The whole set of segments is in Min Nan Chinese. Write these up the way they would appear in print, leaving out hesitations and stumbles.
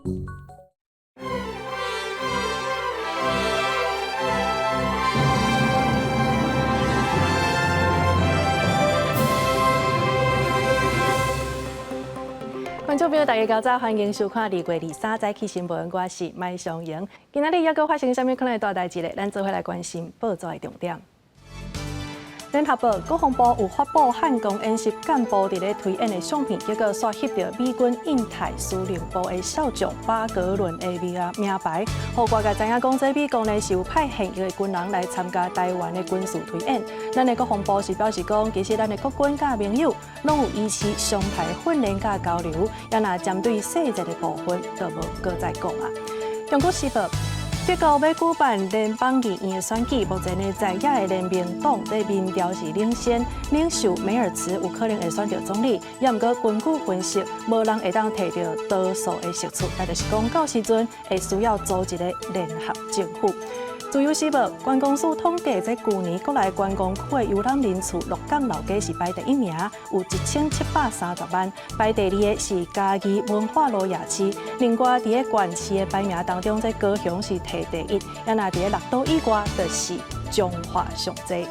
觀眾朋友，大家早，歡迎收看2月23早起新聞，我是麥尚瑩。今仔日猶閣發生啥物款的大代誌咧？咱做伙來關心報紙的重點。聯合報國防部有發布漢光演習幹部佇咧推演的相片，結果煞翕著美軍印太司令部的少將巴格倫的名牌，予外界知影講，這美國呢是有派現役的軍人來參加台灣的軍事推演。咱的國防部是表示講，其實咱的國軍佮盟友攏有維持常態訓練佮交流，也若針對細節的部分就無閣再講啊。中國時報。德國欲舉辦聯邦議院的選舉，目前呢在野的聯盟黨這民調是領先，領袖梅爾茨有可能會選著總理。也毋過根據分析，無人會當提著多數的席次，也就是講到時陣會需要組一個聯合政府。自由時報觀光署統計，這舊年國內觀光區的遊覽人次，鹿港老街是排第一名，有1730萬；排第二个是嘉義文化路夜市。另外，佇個縣市的排名當中，這高雄是提第一，也若佇个六都以外，就是彰化上濟。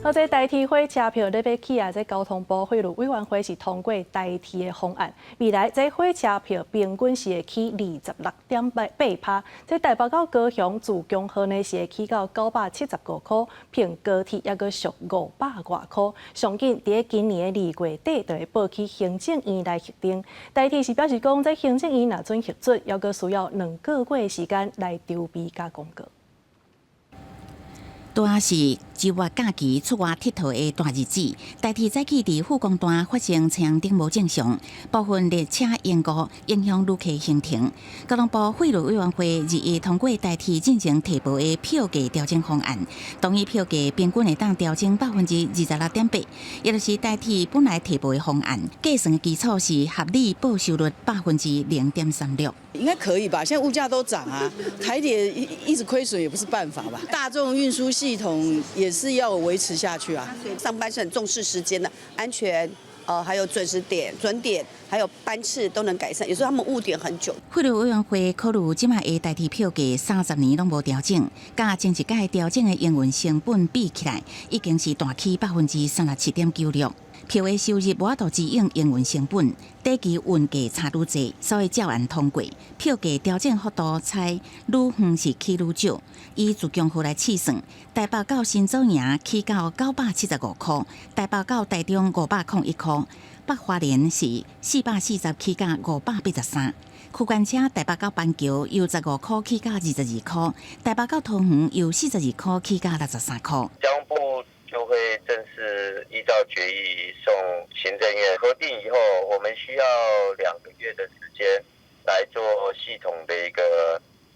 好，這台鐵火車票咧欲起啊！這交通部費率委員會是通過台鐵的方案，未來這火車票平均是會起26.8%。這台北到高雄自強號呢是會起到975箍，並高鐵猶閣俗500外箍。上緊佇今年的2月底就會報去行政院來核定。台鐵是表示講，這行政院若准核准，猶閣需要2個月的時間來籌備佮公告。拄仔是週末假期出外𨑨迌的大日子，台鐵早起佇富岡段發生車廂頂無正常，部分列車延誤，影響旅客行程。交通部費率委員會日日通過台鐵進前提報的票價調整方案，同意票價平均會當調整26.8%，也就是台鐵本來提報的方案，計算的基礎是合理報酬率0.36%。應該可以吧？現在物價都漲啊，台鐵一直虧損也不是辦法吧？大眾運輸系統也是要維持下去啊。上班是很重視時間的安全，還有準時點、準點，還有班次都能改善。有時候他們誤點很久。費率委員會考慮這擺的台鐵票價30年攏無調整，佮前一屆調整的營運成本比起來，已經是大起37.96%。票的收入無法度支應營運成本，短期運價差愈濟，所以照案通過。票價調整幅度猜愈遠是起愈少。以自強號來試算，台北到新左營起到975箍，台北到台中501箍，北花蓮是440起到583。區間車台北到板橋由15箍起到22箍，台北到桃園由42箍起到63箍。就會正式依照決議送行政院核定以後，我們需要2個月的時間來做系統的一個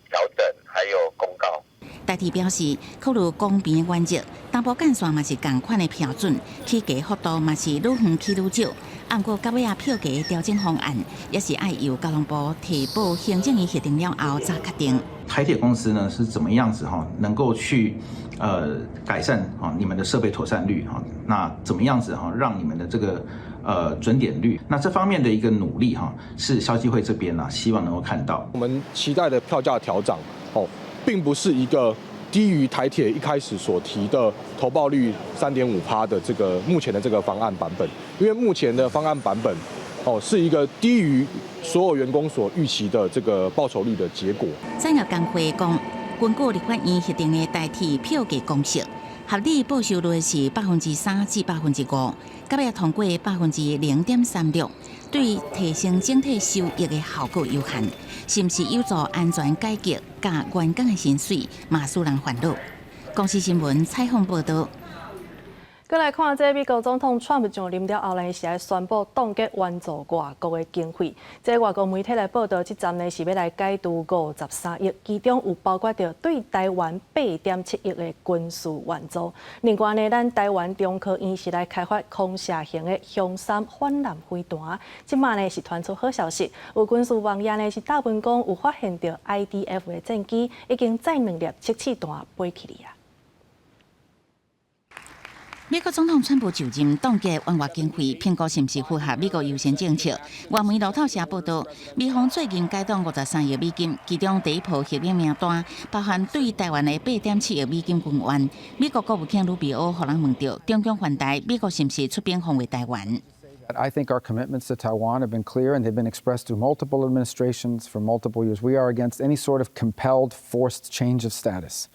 調整，還有公告。台鐵表示，考慮公平的原則，東部幹線嘛是仝款的標準，起價幅度嘛是愈遠起愈少。毋過，到尾仔票價調整方案，也是愛由交通部提報行政院核定了後才確定。台鐵公司呢是怎麼樣子哈，能夠去改善啊你們的設備妥善率哈？那怎麼樣子哈，讓你們的這個準點率？那這方面的一個努力哈，是消基會這邊呢希望能夠看到。我們期待的票價調漲哦，並不是一個低於台鐵一開始所提的投報率3.5%的這個目前的這個方案版本，因為目前的方案版本哦是一個低於所有員工所預期的這個報酬率的結果。產業工會講，根據立法院核定的台鐵票價公式，合理報酬率是3%至5%，到尾通過0.36%，對提升整體收益的效果有限，是毋是有助安全改革佮員工的薪水，嘛使人煩惱。公視新聞採訪報導。閣來看這美國總統川普上任了後呢，是愛宣布凍結援助外國的經費。這外國媒體來報道，這站呢是欲來解除53億，其中有包括著對台灣8.7億的軍事援助。另外呢，咱台灣中科院是來開發空射型的雄三反艦飛彈。這馬呢是傳出好消息，有軍事網頁呢是貼文講有發現著 IDF 的戰機已經載兩粒測試彈飛去了。美國總統川普就任凍結援外經費，評估是毋是符合美國優先政策。外媒路透社報道，美方最近解凍53億美金，其中第一波黑名單包含對台灣的8.7億美金軍援。美國國務卿魯比歐予人問著，中共犯台，美國是毋是出兵防衛台灣？ I think our commitments to Taiwan have been clear and they've been expressed through multiple administrations for multiple years. We are against any sort of compelled, forced change of status.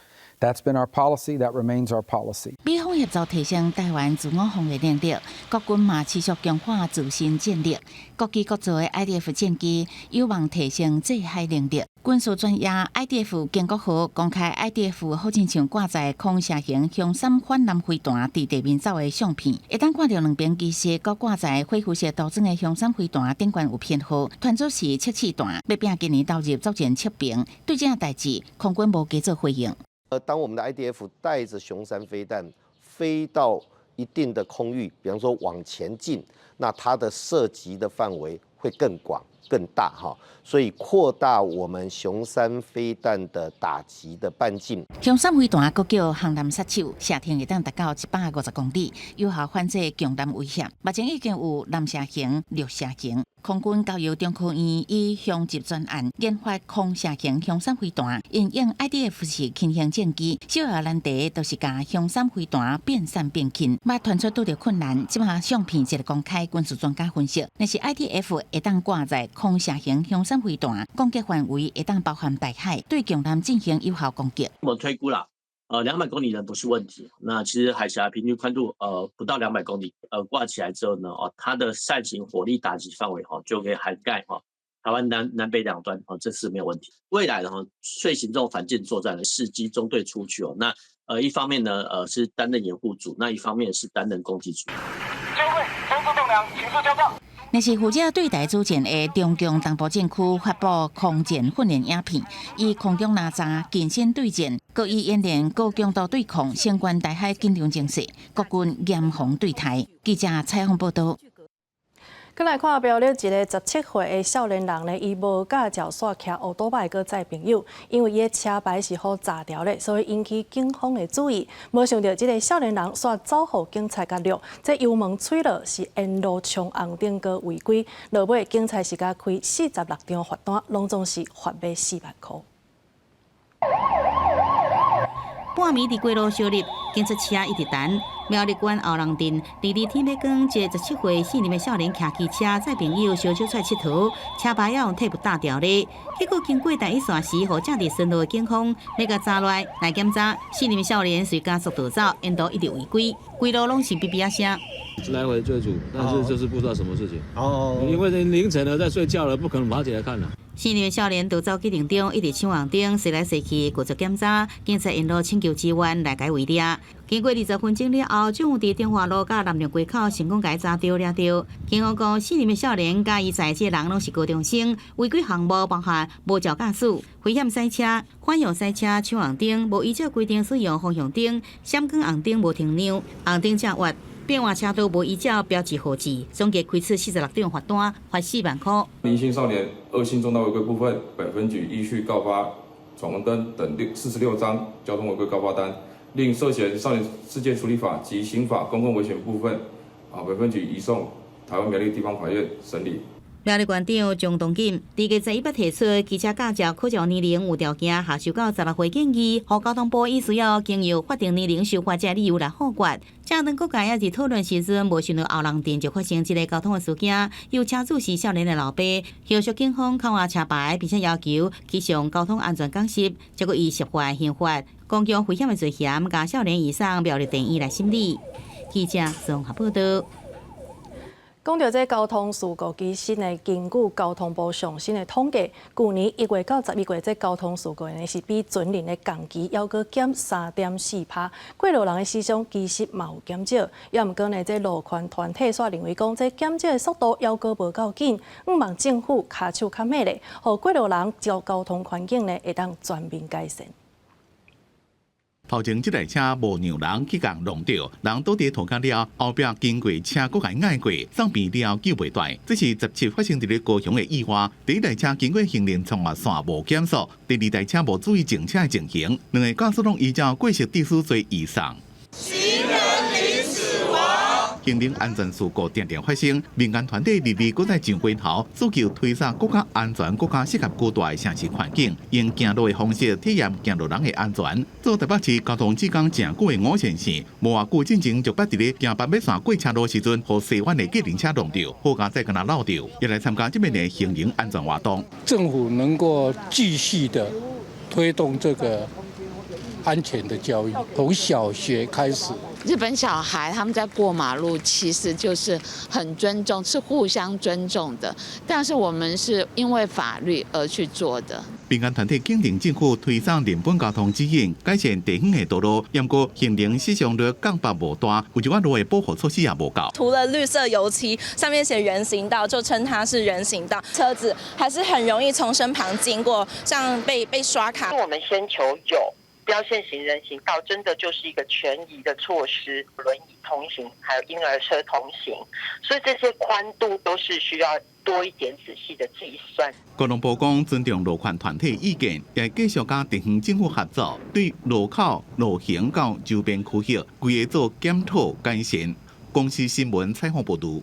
That's been our policy. That remains our policy. 美方協助提升台灣自我防衛能力，國軍嘛持續強化自身戰力。國機國造的 IDF 戰機有望提升制海能力。軍事專業 IDF 建國號公開 IDF 好親像掛載空射型雄三反艦飛彈佇地面走的相片，會當看著兩邊機身閣掛載恢復式塗裝的雄三飛彈頂懸有編號，傳出是測試彈，欲拚今年投入作戰測評。對這項代誌，空軍無加做回應。當我們的 IDF 帶着雄三飛彈飛到一定的空域，比方說往前進，那它的射擊的範圍會更廣、更大哈，所以擴大我們雄三飛彈的打擊的半徑。雄三飛彈閣叫航艦殺手，射程會當達到150公里，有效反制強艦威脅。目前已經有藍射型、綠射型。空軍交由中科院以雄集專案研發空射型雄三飛彈，因應 IDF 是輕型戰機，首要難題就是共雄三飛彈變散變輕。嘛傳出拄著困難，這馬相片一個公開，軍事專家分析，若是 IDF 會當掛載空射型雄三飛彈，攻擊範圍會當包含台海，對強艦進行有效攻擊。我們推估啦，200公里呢不是問題。那其實海峽平均寬度不到200公里，掛起來之後呢，哦，它的扇形火力打擊範圍哈就可以涵蓋哈台灣南北兩端，哦，這是沒有問題。未來的話，遂行這種反艦作戰的四機中隊出去哦，那一方面呢，是擔任掩護組，那一方面是擔任攻擊組。若是負責對台主戰的中共東部戰區發布空戰訓練影片，以空中哪吒近身對戰，閣以演練高強度對抗，相關台海緊張情勢，國軍嚴防對台。記者採訪報道。閣來看苗栗一个17歲的少年人呢，伊無駕照煞騎歐多擺閣載朋友，因為伊的車牌是予查著咧，所以引起警方的注意。無想著這个少年人煞走予警察共掠，這油門吹落是沿路衝紅燈閣違規，落尾警察是共開46張罰單，攏總是罰欲4萬箍。半暝佇街路相入，警察車一直等。苗栗縣後龍鎮，佇二天欲光，一個17歲四年的少年騎機車載朋友小小出來𨑨迌，車牌猶予替補打掉咧。結果經過第一線時，予正佇巡邏的警方欲共查落來來檢查，四年的少年隨加速逃走，沿途一直違規，規路攏是嗶嗶仔聲。來回追逐，但是就是不知道什麼事情。哦，因為凌晨了，在睡覺了，不可能爬起來看了。四年少年逃走過程中，一直搶紅燈，踅來踅去，拒絕檢查，警察沿路請求支援來共圍掠。經過20分鐘了後，終於佇中華路佮南寮街口成功共查著掠著。警方講，四年的少年佮伊載這个人攏是高中生，違規項目包含無照駕駛、危險賽車、反向賽車、搶紅燈、無依照規定使用方向燈、閃光紅燈無停讓、紅燈正越。變換車道無依照標誌號誌，總計開出46張罰單，罰4萬箍。林姓少年惡性重大違規部分，本分局依序告發闖紅燈等46張交通違規告發單，另涉嫌少年事件處理法及刑法公共危險部分，本分局移送台灣苗栗地方法院審理。苗栗縣長鍾東錦佇個十一捌提出機車駕照考照年齡有條件下修到16歲建議，予交通部以需要經由法定年齡修法這理由來否決。正當各界猶佇討論時陣，無想到後龍鎮就發生這个交通的事件，有車主是少年的老爸，後續警方扣押車牌，並且要求去上交通安全講習，結果伊涉犯刑法公共危險的罪嫌，共少年移送苗栗地院來審理。記者綜合報道。講著這交通事故，其實呢，根據交通部上新的統計，舊年1月到11月，這交通事故呢是比前年的同期猶閣減3.4趴。過路人的死傷其實嘛有減少，猶毋過呢，這路權團體煞認為講，這減少的速度猶閣無夠緊，向望政府跤手較猛咧，予過路人交交通環境呢會當全面改善。頭前這台車無讓人去共撞著，人倒佇塗跤了，後壁經過車閣共𠝹過，送病了救袂斷。這是17發生佇咧高雄的意外。第一台車經過行人衝越線無減速，第二台車無注意靜車的情形，兩个駕駛攏依照過失致死罪移送。行人臨死。行人安全事故定定發生，民間團體日日閣再上街頭，訴求推捒閣較安全、閣較適合居住的城市環境，用行路的方式體驗行路人的安全。做台北市交通志工誠久的吳先生，無偌久進前就捌佇咧行斑馬線過車路時陣，予西彎的計程車撞著，好佳哉敢若落著，也來參加這擺的行人安全活動。政府能夠繼續的推動這個安全的教育，從小學開始。日本小孩他們在過馬路，其實就是很尊重，是互相尊重的。但是我們是因為法律而去做的。民間團體肯定政府推捒人本交通指引，改善地方的道路，毋過行人死傷率降幅無大，有一寡路的保護措施也無夠。塗了綠色油漆，上面寫人行道，就稱它是人行道。車子還是很容易從身旁經過，像被刷卡。我們先求有標線型人行道，真的就是一個權宜的措施，輪椅通行，還有嬰兒車通行，所以這些寬度都是需要多一點仔細的計算。交通部講尊重路權團體意見，也繼續佮地方政府合作，對路口、路型到周邊區域，規个做檢討改善。公視新聞採訪報導。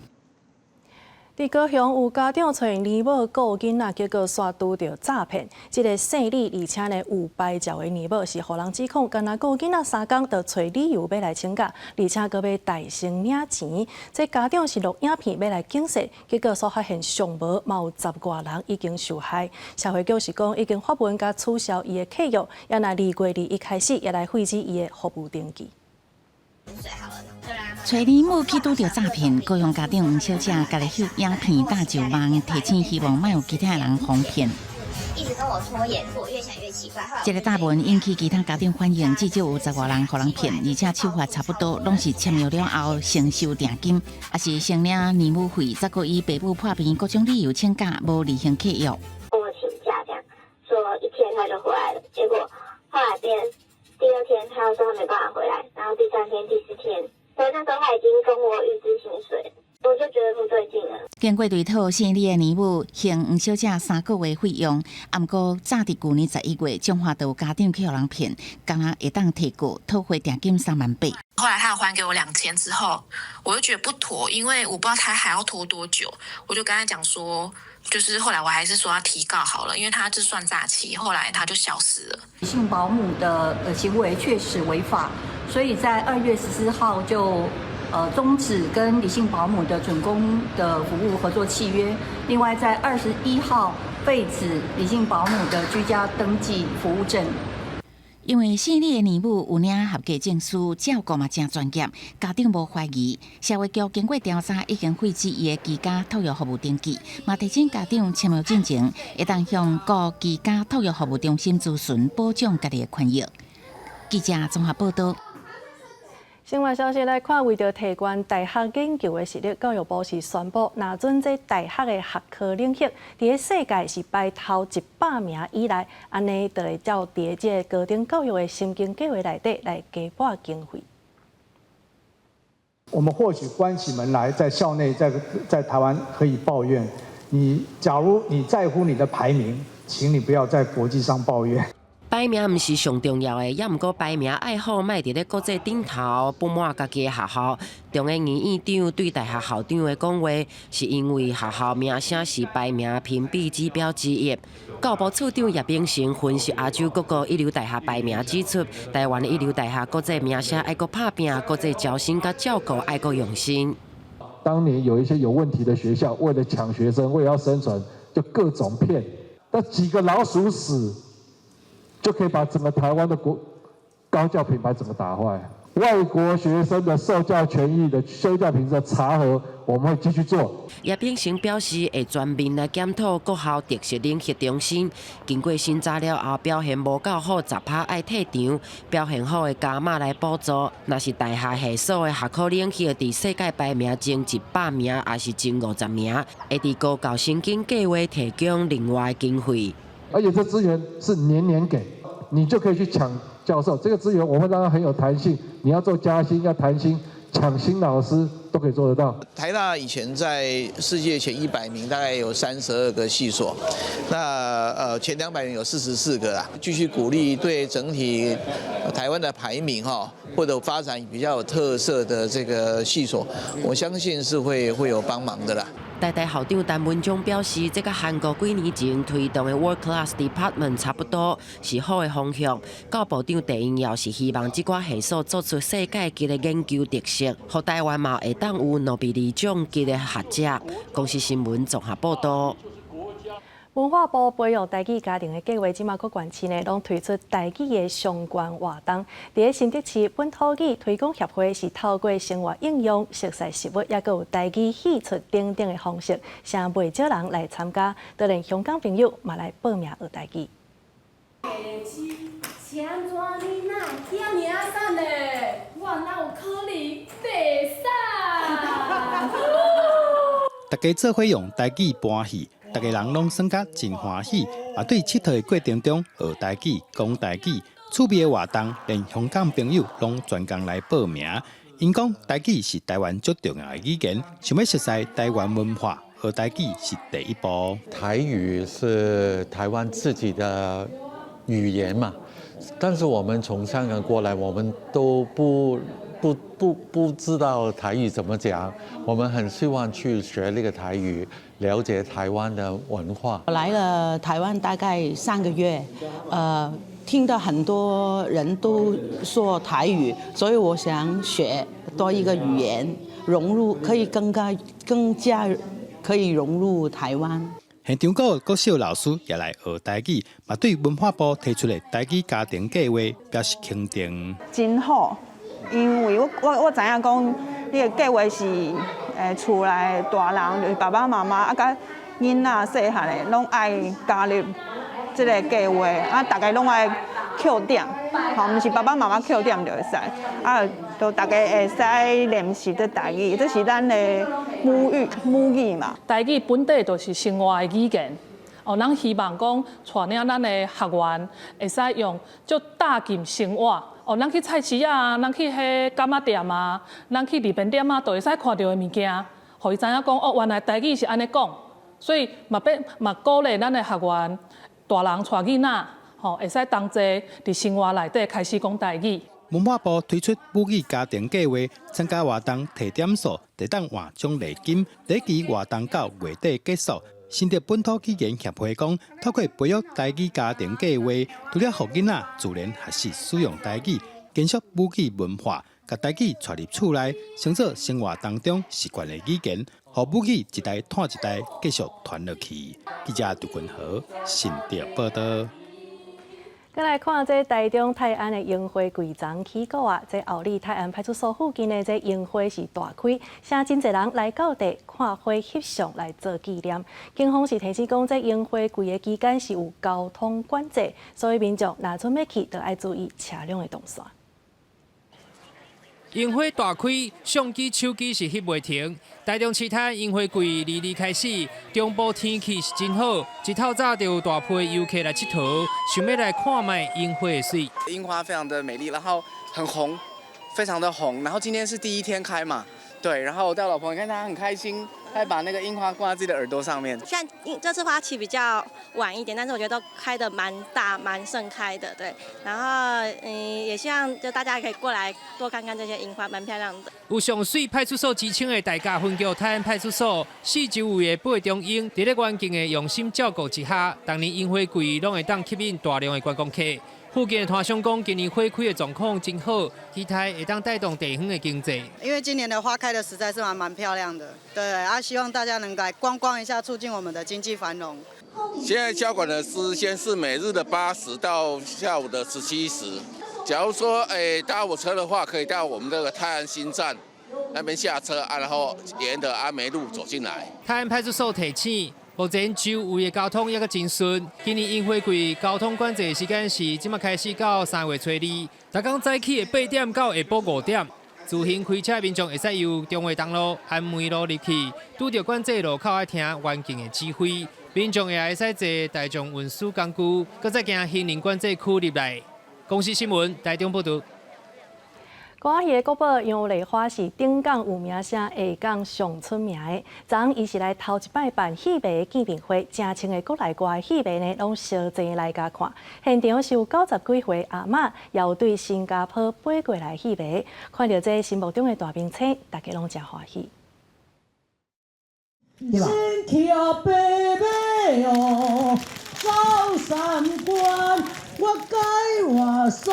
佇高雄有家長揣奶母顧囡仔，結果煞拄著詐騙。這个姓李，而且呢有牌照的奶母是予人指控，干焦顧囡仔3工，就揣理由欲來請假，而且閣欲代先領錢。這家長是錄影片欲來警示，結果煞發現上無嘛有十外人已經受害。社會局是講已經發文共取消伊的契約，也若2月21開始也來廢止伊的服務登記。揣奶母去拄著詐騙，高雄家長黃小姐家己翕影片打上網，提醒希望莫有其他人予騙。一直跟我拖延，我越想越奇怪。這个貼文引起其他家長反應，至少有十外人予人騙，而且手法差不多，攏是簽約了後先收訂金，抑是先領奶母費，再閣以爸母破病各種理由請假，無履行契約。跟我請假，這樣說一天他就回來了，結果後來變第二天他又說他沒辦法回來，然後第三天、第四天。所以那時候他已經跟我預支薪水，我就覺得不對勁了。經過追討，姓李的奶母還黃小姐3個月費用，毋過早佇舊年11月，彰化就有家長去予人騙，敢若會當提告討回訂金3萬8。後來他有還給我2000之後，我就覺得不妥，因為我不知道他還要拖多久，我就跟他講說，就是後來我還是說要提告好了，因為他這算詐欺。後來他就消失了。性保姆的行為確實違法，所以在2月14號就終止跟李姓保姆的準公的服務合作契約。另外在21號廢止李姓保姆的居家登記服務證。因為姓李的奶母有領合格證書，照顧嘛誠專業，家長無懷疑。社會局經過調查，已經廢止伊的居家托育服務登記，嘛提醒家長簽約進前，會當向各居家托育服務中心諮詢，保障家己的權益。記者綜合報道。新聞消息來看，為著提懸大學研究的實力，教育部是宣布，若準這大學的學科領域，佇咧世界是排頭100名以內，按呢就會照佇這个高等教育的申經計畫內底來加撥經費。我們或許關起門來，在校內，在台灣可以抱怨。你假如你在乎你的排名，請你不要在國際上抱怨。排名毋是上重要的，猶毋過排名愛好，莫佇咧國際頂頭不滿家己的學校。中研院院長對大學校長的講話，是因為學校名聲是排名評比指標之一。教務處長葉秉成分析亞洲各國一流大學排名，指出台灣的一流大學國際名聲愛閣拍拚，國際招生佮照顧愛閣用心。當年有一些有問題的學校，為了搶學生，為了要生存，就各種騙。那幾個老鼠屎，就可以把整個台灣的國高教品牌整個打壞。外國學生的受教權益的修教品質的查核，我們會繼續做。葉秉成表示會全面來檢討國校特色領域中心，經過審查了後，表現無夠好10%愛退場，表現好的加碼來補助。若是大學系所的學科領域佇世界排名前100名，抑是前50名，會佇高教申經計畫提供另外經費。而且這資源是年年給，你就可以去搶教授。這個資源我會讓它很有彈性，你要做加薪，要彈薪，搶新老師都都可以做得到。台大以前在世界前100名，大概有32個系所，那前200名有44個啦。繼續鼓勵對整體台灣的排名哈，或者發展比較有特色的這個系所，我相信是會有幫忙的啦。台大校長陳文忠表示，這佮韓國幾年前推動的 World Class Department 差不多，是好的方向。教部長鄭英耀是希望這寡系所做出世界級的研究特色，予台灣嘛會當有諾貝爾獎級的學者。公視新聞綜合報道。文化部培育台語家庭的計劃，這馬各縣市呢，攏推出台語的相關活動。佇新竹市本土語推廣協會是透過生活應用、熟似食物，抑閣有台語戲出等等的方式，吸引袂少人來參加。就連香港朋友嘛來報名學台語。是按怎你哪會遮爾仔瘦咧？我哪有可能袂瘦？大家做伙用台語搬戲。逐家人攏耍甲真歡喜，嘛對𨑨迌的過程中學台語、講台語，趣味的活動，連香港朋友攏專工來報名。𪜶講台語是台灣最重要的語言，想欲熟似台灣文化，學台語是第一步。台語是台灣自己的語言嘛，但是我們從香港過來，我們都不知道台語怎麼講，我們很希望去學那個台語，了解台灣的文化。我來了台灣大概3個月，聽到很多人都說台語，所以我想學多一個語言，融入可以更加可以融入台灣。現場閣有國小老師也來學台語，嘛對文化部提出的台語家庭計劃表示肯定。真好，因為我知影講，這個計劃是厝內大人就是爸爸媽媽啊，佮囡仔細漢的攏愛加入這個計劃，啊，逐家攏愛扣點，吼，毋是爸爸媽媽扣點就會使，啊，都逐家會使練習這台語，這是咱的母語嘛。台語本底就是生活的語言，哦，咱希望講帶領咱的學員會使用足貼近生活。哦，咱去菜市啊，咱去彼柑仔店啊，咱去利便店啊，都會使看著的物件，予伊知影講哦，原來台語是按呢講，所以嘛欲嘛鼓勵咱的學員，大人帶囡仔，吼，會使同齊佇生活內底開始講台語。文化部推出母語家庭計劃，參加活動提點數，會當換獎勵金。第一期活動到月底結束。新竹本土語言協會講，透過培育台語家庭計劃，除了予囡仔自然學習使用台語，延續母語文化，共台語帶入厝內，成做生活當中習慣的語言，予母語一代傳一代繼續傳落去。記者杜君和新竹報道。閣來看這台中泰安的櫻花季叢起鼓啊！這后里泰安派出所附近的這櫻花是大開，吸真濟人來到地看花翕相來做紀念。警方是提醒講，這櫻花季的期間是有交通管制，所以民眾若準欲去，就愛注意車輛的動線。櫻花大開，相機手機是翕袂停。台中市泰安櫻花季二二開始，中部天氣是真好，一透早就有大批遊客來𨑨迌，想欲來看覓櫻花的媠。櫻花非常的美麗，然後很紅，非常的紅。然後今天是第一天開嘛，對，然後我帶老婆，你看她很開心，她把那個櫻花掛在自己的耳朵上面。雖然這次花期比較晚一點，但是我覺得都開得蠻大、蠻盛開的，對。然後也希望就大家可以過來多看看這些櫻花，蠻漂亮的。有上媠派出所之稱的大甲分局泰安派出所，四周圍的八中櫻，佇咧員警的用心照顧之下，逐年櫻花季攏會當吸引大量的觀光客。附近的攤商講，今年花開的狀況真好，期待會當帶動地方的經濟。因為今年的花開的實在是蠻漂亮的，對啊，希望大家能來觀光一下，促進我們的經濟繁榮。現在交管的時間是每日的8時到下午的17時。假如說搭火車的話，可以到我們這個泰安新站那邊下車啊，然後沿着安梅路走進來。泰安派出所提醒，目前周圍的交通猶閣真順。今年櫻花季交通管制時間是這馬開始到3月初2，逐工早起的8點到下晡5點。自行開車民眾會使由中華東路、安梅路入去，拄著管制路口愛聽員警的指揮。民眾也會使坐大眾運輸工具，閣再經行人管制區入來。公視新聞台中報道。歌仔戲的國寶楊麗花是頂港有名聲，下港上出名的。昨昏伊是來頭一擺辦戲迷的見面會，成千个國內外戲迷呢，攏相爭來共看。現場是有90幾歲阿嬤，也有對新加坡飛過來戲迷，看著這心目中的大明星，大家攏誠歡喜。先騎白馬哦，走三關，我改換素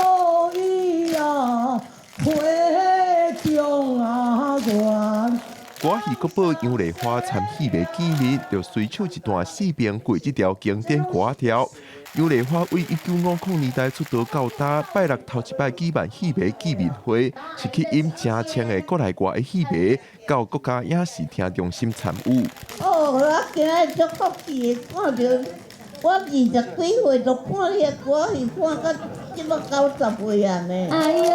衣啊。回中原。歌戲國寶楊麗花參戲迷見面，就隨唱一段四平過這條經典歌調。楊麗花為1950年代出道到今，拜六頭一擺舉辦戲迷見面會，是吸引成千个國內外的戲迷到國家影視聽中心參與。哦，我今仔足福氣的，看著我20幾歲就看彼个歌戲，看到這馬90歲啊呢。哎喲！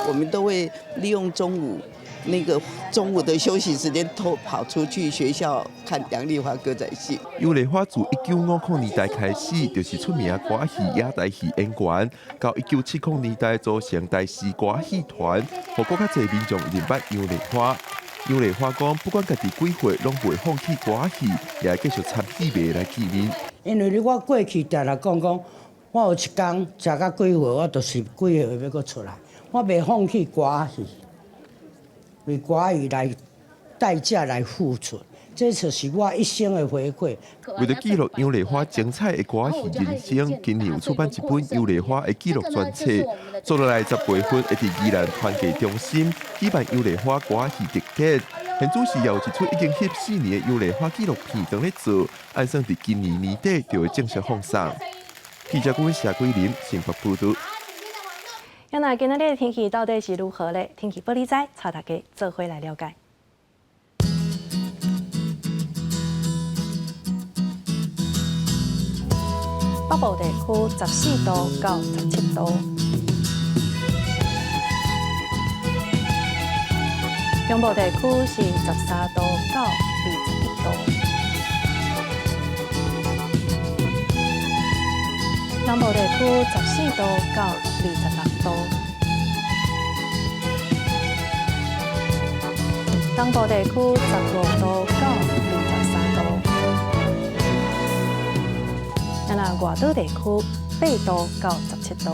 我們都會利用中午那個中午的休息時間，偷跑出去學校看楊麗花歌仔戲。楊麗花自1950年代開始就是出名歌戲野台戲演員，到1970年代組成台視歌戲團，予閣較濟民眾認捌楊麗花。楊麗花講，不管家己幾歲，攏袂放棄歌戲，也會繼續參戲迷來見面。因為我過去定定講講，我有一工食到幾歲，我就是幾歲欲閣出來。我袂放棄歌戲，為歌戲來代價來付出，這就是我一生的回饋。為著記錄楊麗花精彩的歌戲人生，今年有出版一本楊麗花的紀錄專冊。接落來10月份會佇宜蘭團藝中心舉辦楊麗花歌戲特展。現主時也有一齣已經翕4年的楊麗花紀錄片正咧做，按算佇今年年底就會正式放送。記者顧謝桂林新北報導。那今仔日的天氣到底是如何咧？天氣報你知，帶大家做伙來了解。北部地區14度到17度，中部地區是13度到21度，南部地區14度到26度，東部地區15度到23度，啊若外島地區8度到17度。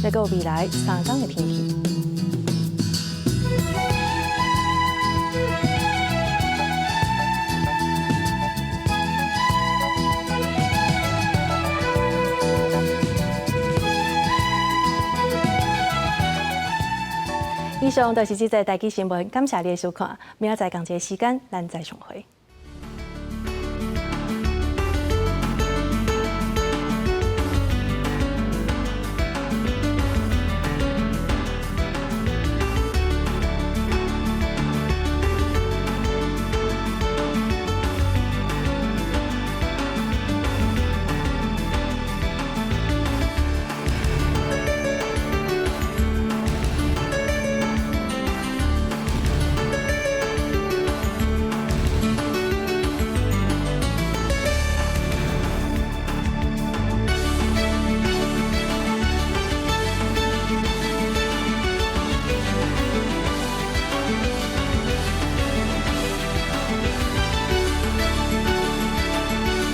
來到未來3天的天氣。以上就是這節台語新聞，感謝你的收看，明仔載仝一个時間，咱再相會。